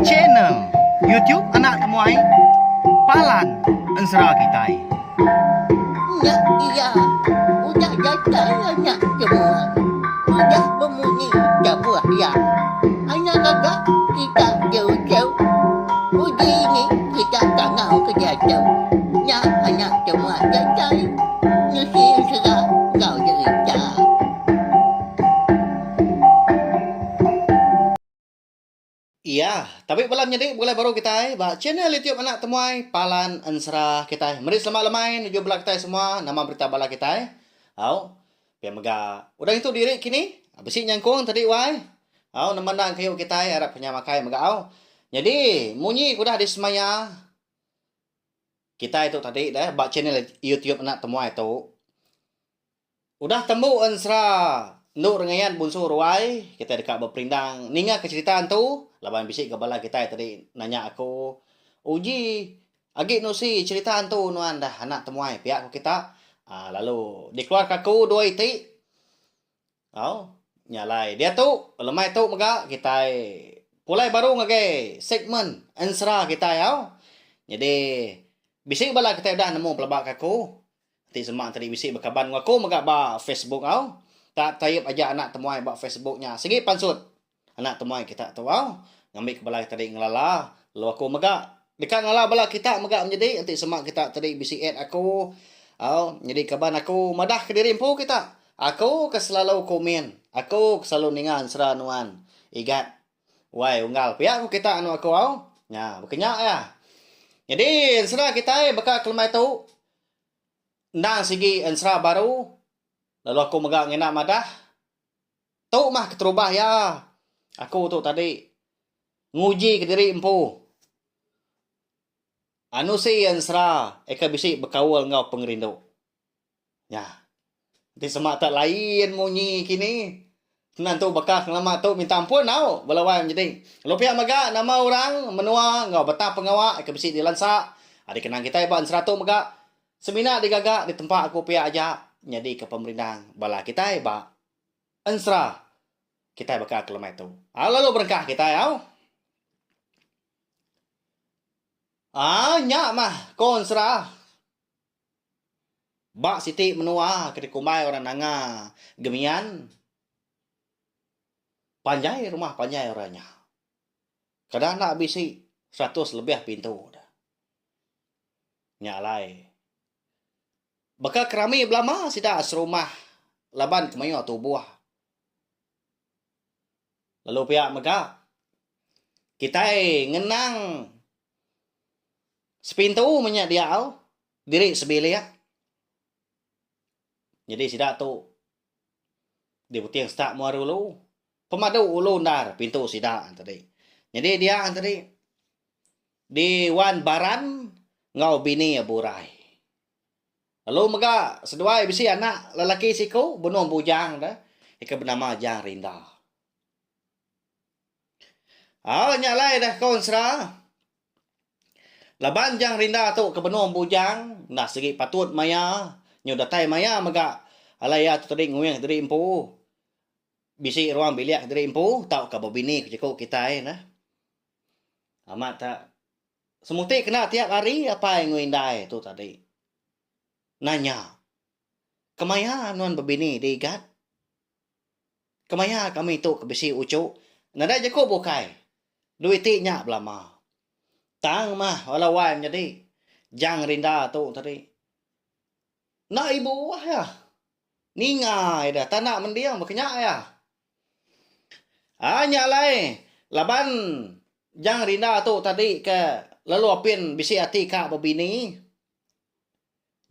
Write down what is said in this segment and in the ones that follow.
Channel YouTube Anak Temuai Palan Ensera Kitai. Nya iya udah datai anak temuai udah bemunyi tabuh iya. Anak gaga kita jauh-jauh uji ni kita kangau ke diatu. Nya anak temuai datai nusi ensera enggau jerita. Iya, tabi bala menyadi begulai baru kitai ba channel YouTube Anak Temuai Palan Ensera kitai. Meri selamat lemai nuju bala kitai semua nama berita bala kitai. Au, pia mega udah ngintu diri kini bisi nyangkung tadi wai. Au nama enda engkayu kitai arap ke nya makai mega au. Nyadi munyi ke udah disemaya kitai tu tadi deh ba channel YouTube Anak Temuai tu. Udah tembu ensera endu rengayan bunsu ruai, kitai deka beperindang ninga ke cherita entu laban bisi ga bala kitai tadi nanya aku uji agi nusi cherita entu nuan dah anak temuai pia ku kita aaa lalu dikeluarka aku dua iti au nya alai diatu lemai tu mega kitai pulai baru ngagai segmen ensera kitai au nyadi bisi bala kitai udah nemu pelaba ka aku. Enti sema tadi bisi bekaban enggau aku mega ba Facebook au. Tak taip aja anak temuai ba Facebook nya sigi pansut anak temuai kita tu au. Ngambi ke bala tadi ngelala lalu aku mega deka ngelala bala kita mega menyedi enti sema kita tadi bisi add aku au nyadi kaban aku madah kediri empu kita. Aku ke selalu komen, aku ke selalu ninga ensera nuan Igat Wai unggal pia ku kita anu aku au. Nya baka nya iya. Nyadi ensera kitai baka kelemai tu endang sigi ensera baru lalu aku mega ngena madah tu mah keterubah iya aku tu tadi nguji kediri empu anu si ensera eka bisi bekaul enggau pengerindu. Nya. Enti sema tak lain munyi kini. Senang tu baka ngelama tu minta ampun au bala wai menyedi. Lalu pia mega nama orang menua enggau betah pengawa ke bisi dilansa ari kenang kitai ba ensera tu mega semina digaga ditempa aku pia aja nyadika pemerindang bala kitai ba ensera kitai baka ke lemai tu. Au lalu berengkah kitai au. Aa nya mah ko ensera. Ba siti menua ke dikumbai orang Nanga Gemian, panjai rumah panjai orang nya. Kada enda bisi seratus lebih pintu deh. Nya alai baka kerami belama sida serumah laban ke mayuh tubuh. Lalu pia mega kitai ngenang sepintu menya diau diri sebilik. Nyadi sida tu diputing setak mua ari ulu. Pemadu ulu endar pintu sida tadi. Nyadi dia tadi di Wan Baran enggau bini iya Burai. Lalu mega seduai bisi anak lelaki siku benung bujang da ke benama Jang Rinda. Au nya alai dah ko ensera. Laban Jang Rinda tu ke benung bujang enda sigi patut maya nyu datai maya mega alai iya tu tadi nguing diri empu bisi ruang bilik diri empu tauka bebini ku jaku kitai neh. Amat ta semuti kena tiap hari apai enggau indai tu tadi nanya kemaya nuan bebini diigat. Kemaya kami tu ke bisi uchu nadai jaku bukai duit ti nya belama. Tang mah bala wai menyadi Jang Rinda tu tadi. Enda ibuh iya. Ninga ida tanda mending baka nya iya. Aa nya alai laban Jang Rinda tu tadi ke lalu apin bisi ati ka bebini.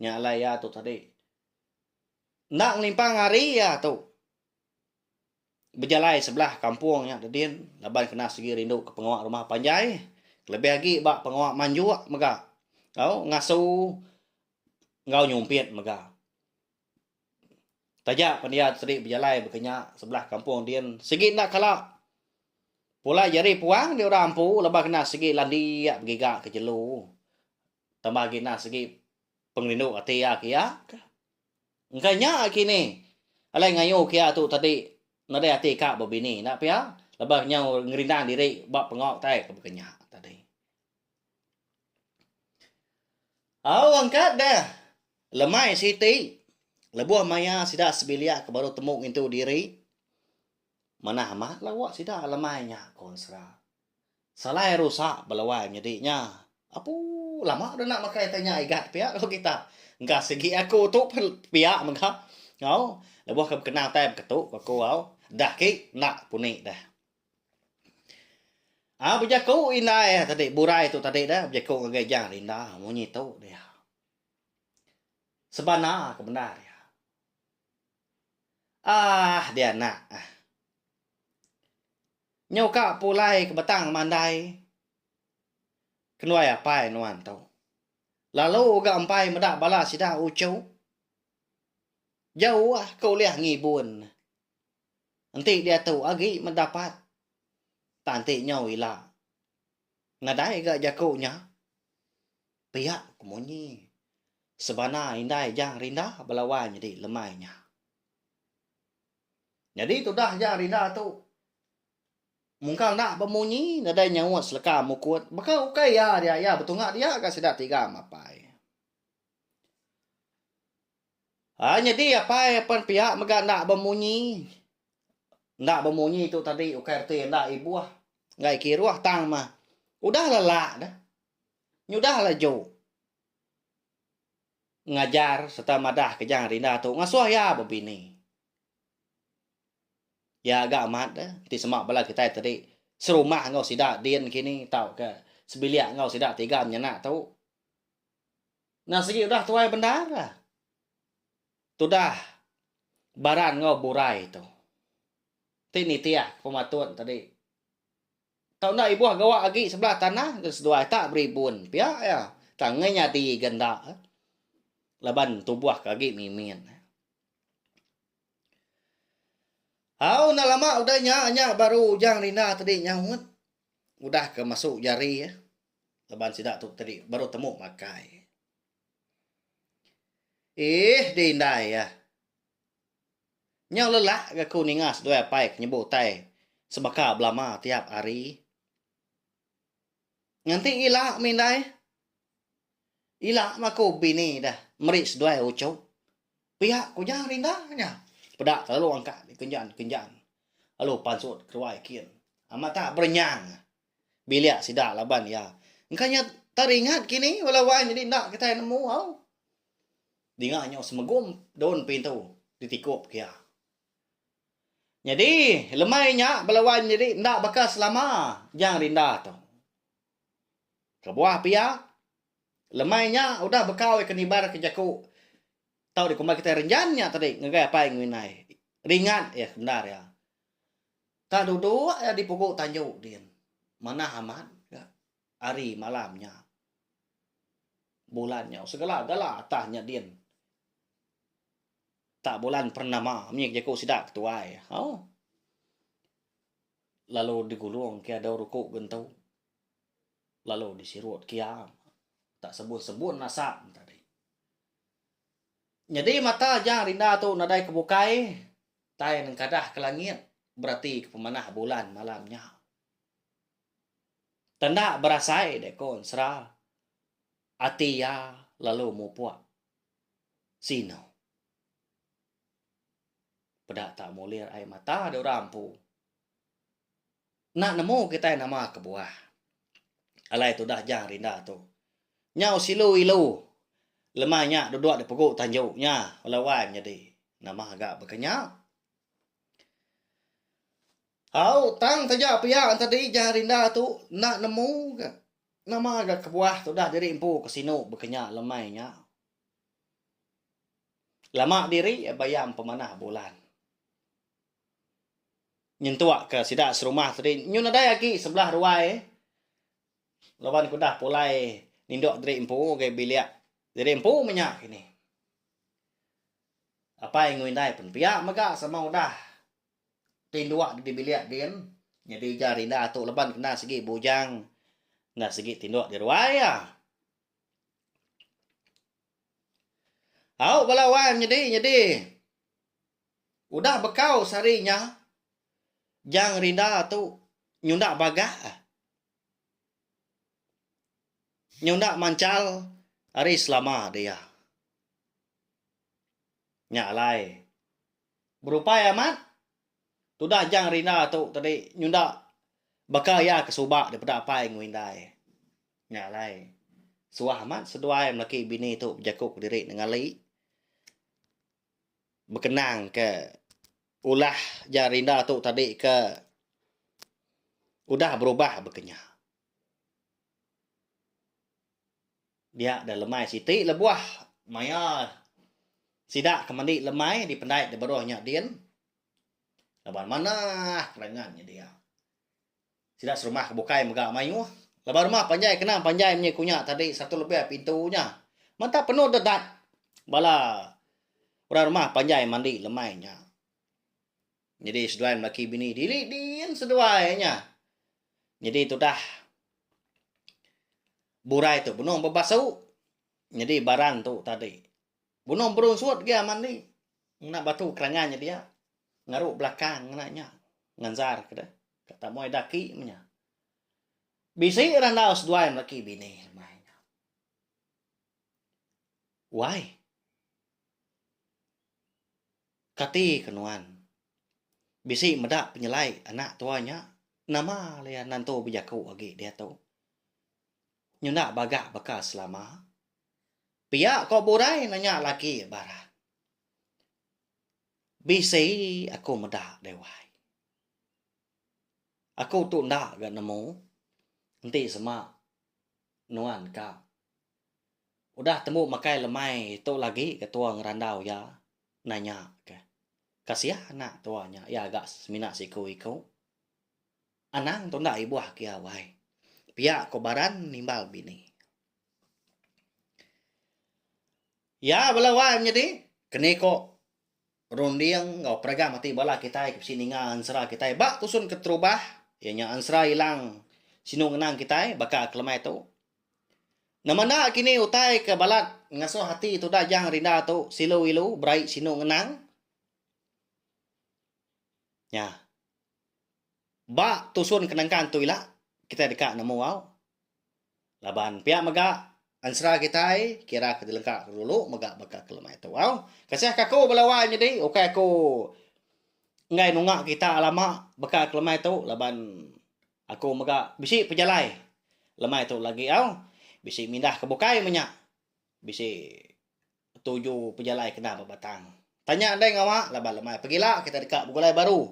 Nya alai iya tu tadi. Enda ngelimpang hari iya tu bejalai sebelah kampung nya dedin laban kena sigi rindu ke pengawa rumah panjai kelebih agi ba pengawa manjuk mega tau ngasu enggau nyumpit mega. Taja pen iya sidi bejalai baka nya sebelah kampung din sigi enda kala pulai jari puang di orang empu laban kena sigi landik begiga ke jelu tambah agi enda sigi pengerindu ati iya ke iya. Engka nya kini alai ngayu ke iya tu tadi nadai ati ka bebini enda pia. Laban nyau ngerindang diri ba pengawa utai ke baka nya tadi. Au angkat deh lemai siti lebuh maya sida sebilik ke baru temu ngintu diri manah amat lawa sida lemai nya ko Ensera. Salai rusa bala wai menyadi nya. Apu lama deh enda makai tai nya igat pia ko kita. Engka sigi aku tu pen pia mega au lebuh ke bekenang tai beketu ko aku au dah ki enda puni deh. Au bejaku indai tadi burai tu tadi deh bejaku ngagai Jang Rinda munyi tu dia. Sebana ke bendar iya. Aah dia anak ah. Nyau ka pulai ke Batang Mandai kenuai apai nuan tu. Lalu ga empai meda bala sida uchu. Jauh ke ulih ngibun. Enti diatu agi mendapat tang enti nyau ila. Nadai ga jaku nya. Pia ku munyi sebana indai Jang Rinda bala wai nyadi lemai nya. Nyadi tudah ja rinda tu mungkal enda bemunyi nadai nyaut seleka mukut baka ukai iya dia iya betunga dia ga sida tiga mapai. Aa nyadi apai apan pia mega enda bemunyi. Enda bemunyi tu tadi ukai reti enda ibuh enggai kiruh tang mah udah lelak dah. Nyudah laju. Ngajar sereta madah ke Jang Rinda tu ngasuh iya bebini. Iya ga amat deh enti sema bala kitai tadi serumah enggau sida din kini tauka sebilik enggau sida tiga menyanak tu. Enda sigi udah tuai bendar. Tudah Baran enggau Burai tu. Ti nitih pematut tadi. Tau enda ibuh gawa agi sebelah tanah ke seduai tak beribun pia iya. Tang enggai nyadi ga enda laban tubuh ke agi mimit. Au enda lama udah nya nya baru Ujang Rinda tadi nyaut udah ke masu jari iya laban sida tu tadi baru temu makai. Ih di indai iya. Nyau lelak ga aku ninga seduai apai ke nyebut utai sebaka belama tiap hari. Nganti ila mih indai. Ila mah aku bini dah meri seduai uchu. Pia ku nya rinda nya. Peda kelalu angka dikenjan-kenjan lalu pansut keruai kin. Amat tak berenyang bilik sida laban iya. Engka nya teringat kini bala wai nyadi enda kitai nemu au. Dinga nyau semegum daun pintu ditikup ke iya. Nyadi lemai nya bala wan nyadi enda baka selama Jang Rinda tu. Kebuah pia, lemai nya udah bekau iya ke nibar ke jaku tau dikumbai kitai renjan nya tadi ngagai apai enggau indai. Ringat iya ke bendar iya. Tak duduk iya di pugu tanju din. Manah amat ga hari malam nya. Bulan nyau segala gala atah nya din. Tak bulan pernama mih jaku sida ke tuai. Au. Lalu digulung ke adau ruku gentu. Lalu disirut kia. Tak sebun-sebun asap tadi. Nyadi mata Jang Rinda tu nadai ke bukai tai nengkadah ke langit berati ke pemanah bulan malam nya. Tenda berasai deh ko ensera ati iya lalu mupuk sinu. Peda tak mulir ai mata deh orang empu. Enda nemu kitai nama kebuah. Alai tudah Jang Rinda tu. Nyau silu ilu lemai nya duduk dipegu tanju nya bala wai menyadi. Nama ga baka nya. Au tang taja pia tadi Jah Rinda tu enda nemu ga nama ga kebuah tudah diri empu ke sinu baka nya lemai nya. Lama diri bayam pemanah bulan. Nyentuk ke sida serumah tadi nyu nadai agi sebelah ruai laban ke udah pulai ninduk diri empu ngagai bilik diri empu meh nya kini. Apai enggau indai pen pia mega sama udah tinduk di bilik din nyadi ujar rinda tu laban kena sigi bujang enda sigi tinduk di ruai iya. Au bala wai menyedi nyadi udah bekau sehari nya. Jang Rinda tu nyunda bagak. Nyunda manchal ari selama dia. Nya alai berupai amat tudah Jang Rinda tu tadi nyunda baka iya ke suba daripada apai enggau indai. Nya alai suah amat seduai melaki bini tu bejaku kediri nengali bekenang ke ulah ja rinda tu tadi ke udah berubah bekenya. Dia da lemai siti lebuh maya sida ke mandi lemai di pendai da baruh nya din laban manah kerangan nya dia. Sida serumah ke bukai mega mayuh laban rumah panjai kena panjai munyi ku nya tadi satu lebih pintu nya. Mantap penuh dedat bala orang rumah panjai mandi lemai nya. Nyadi seduai melaki bini diri din seduai nya. Nyadi tudah burai tu benung bebasu nyadi barang tu tadi. Benung berunsut gia mandi ngena batu kerangan nya dia ngaru belakang ngena nya nganzar ke deh. Kata muai daki menya. Bisi randau seduai melaki bini lemai nya. Wai. Kati ke nuan bisi meda penyelai anak tua nya nama lya nentu bejaku agi diatu. Nyunda bagak baka selama. Pia ko Burai nanya laki Barang. Bisi aku meda deh wai. Aku tu enda ga nemu enti sema nuan ka. Udah tembu makai lemai tu lagi ga tua ngerandau iya nanya ke. Kasih anak tua nya iya ga semina siku-iku. Anang tu enda ibuh ke iya wai. Pia ko Baran nimbal bini. Iya bala wai menyadi keni ko runding enggau peragam ati bala kitai ke bisi ninga ensera kitai ba tusun keterubah iya nya ensera ilang sinu ngenang kitai baka ke lemai tu. Nama enda kini utai ke balat ngasuh ati tudah jang rinda tu silu ilu berai sinu ngenang? Nya. Ba tusun ke nengkan tu ila kitai deka nemu au. Laban pia mega ensera kitai kira ke dilengka ke dulu mega baka ke lemai tu au. Kasih ke aku bala wai nyadi ukai aku enggai nunga kita lama baka ke lemai tu laban Aku mega bisi pejalai lemai tu lagi au bisi mindah ke bukai menya bisi tuju pejalai kena ba batang. Tanya andai ngawa laban lemai pegila kita deka begulai baru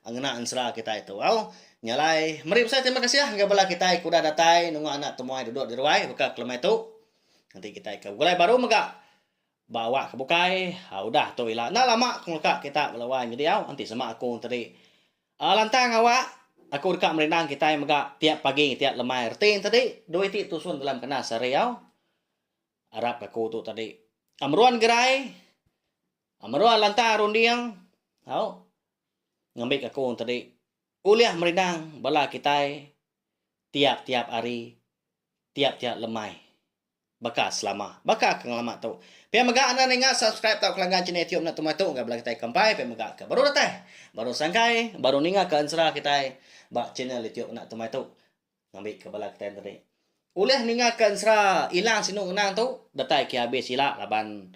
ngena ensera kitai tu au. Nya alai meri besai terima kasih ngagai bala kitai ke udah datai nunga anak temuai duduk di ruai baka ke lemai tu. Enti kitai ke begulai baru mega ba awak ke bukai udah tu ila enda lama ku ngeleka kita bala wai nyadi au enti sema aku tadi Lantang awak, aku deka merindang kitai mega tiap pagi tiap lemai reti ne tadi dua iti tusun dalam kena sehari au. Arap ka aku tu tadi meruan gerai, meruan lantang runding au ngambi ka aku tadi ulih merindang bala kitai tiap-tiap hari tiap-tiap lemai. Baka selama. Baka ke ngelama tu. Pia mega anda ninga subscribe tauka langgan channel YouTube enda tumai tu ngagai bala kitai ke empai pia mega ke baru datai, baru sangkai, baru ninga ke ensera kitai ba channel YouTube enda tumai tu. Ngambi ke bala kitai tadi ulih ninga ke ensera ilang sinu ngenang tu datai ke abis ila laban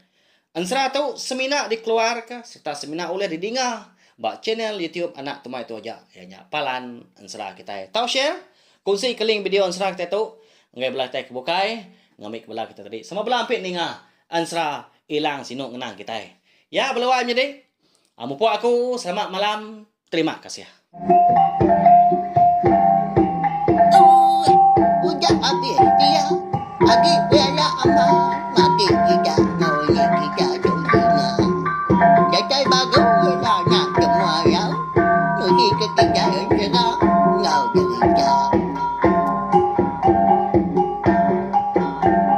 ensera tu semina dikeluarka sereta semina ulih didinga ba channel YouTube anak tumai tu aja iya nya palan ensera kitai. Tau share Kunsi ke link video ensera kitai tu ngagai bala kitai ke bukai ngambi ke bala kitai tadi sama bala ampit ninga ensera ilang sinu ngenang kitai. Ya bala wai menyadi. Mupuk aku selamat malam terima kasih. Ui, udah abis dia agi.